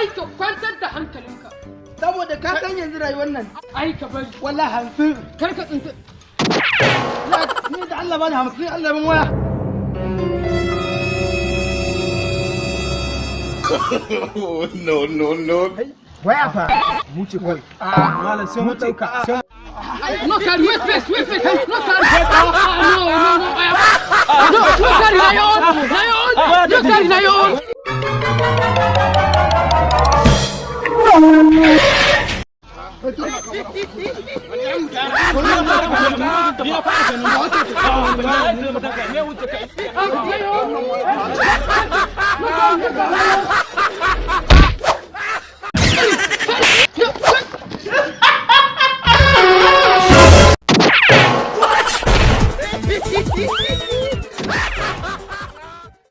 Ai ka kwantar da hankalinka. Saboda ka san yanzu rayuwar nan. Ai ka bari. Wallahi 50. Kar ka tsinta. Ni da Allah bani 50, Allah ban waya. No, no, no. Waya fa. Mu ce kawai. Malam, sai mu dauka. No carry, wait first, wait first. No carry. Ah, no, no, no. No, no carry, na your own. Na your own. No carry, na your own.